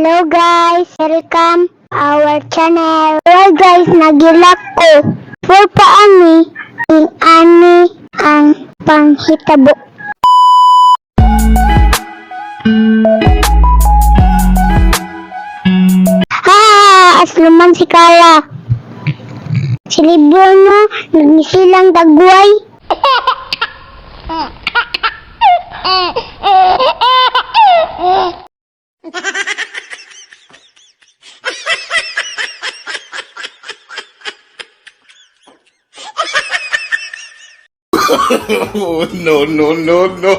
Hello guys, welcome our channel. Hello guys, nagilak ko. For paani, ing ani ang panghitabo. Ha, asluman si Kala. Si Librono, nagmisilang dagway. Oh, no, no, no, no.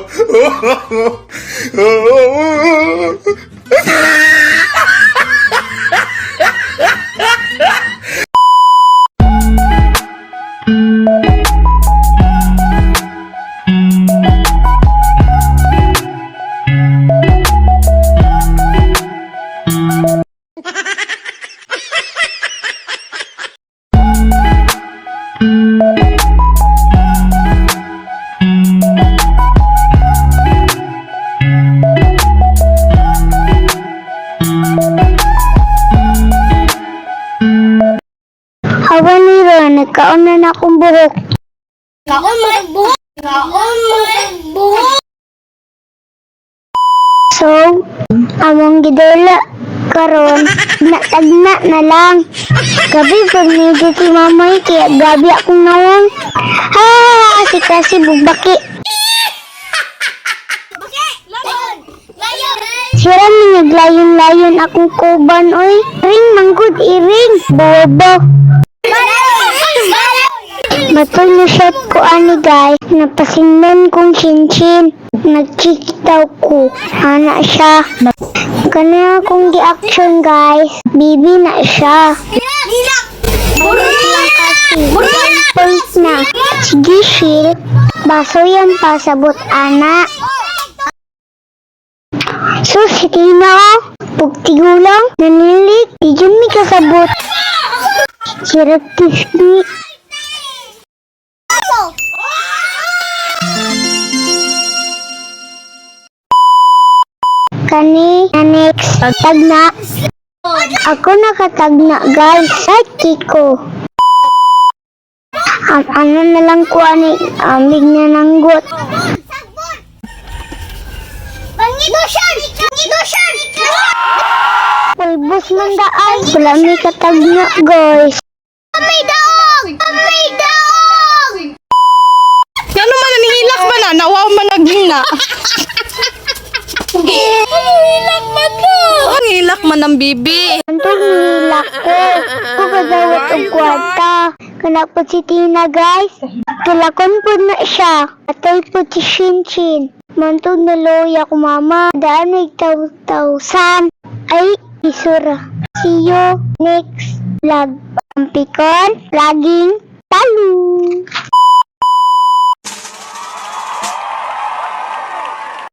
Hawa ni Ron, nagkaon na na akong buhok. Kaon mo kag buhok. Kaon mo kag buhok. So, among gidula karon natagna na lang. Gabi pag medyo si mamay, kaya gabi akong nawong. Ha, si kasi bugbaki. Sira mi naglayon-layon akong kuban, oy. Ring manggod, iring. Bobo. Matol na shot ko ani guys, napasindan kong chinchin. Nag-cheat daw ko. Ana siya. Kana akong gi-action guys, bibi na siya. Lang kasi, one point na. Sige, Shil. Baso yan pasabot, ana. So, si Tina oh, pugtigulang, nanilig, di dyan mi kasabot. Sirap tisbi. Kani, na next, tagna. Ako nakatagna, guys. Ay, Kiko. Ang ano na lang ko, ani, amig na nanggot. Pulbos man daan. Wala may katagna, guys. May daog! May daog! Ano man, nanihilak ba na? Nawaw man naghina. Nanihilak man na. Nanihilak man ang bibi. Antong nihilak ko. Kukagawat og kwarta. Kana po si Tina, guys. Tulakon po na siya. Atay po si Shinchin. Mantog na loya ko, mama. Daan may tawsan. Ay, isura. See you next vlog. Ang pikon, laging talo.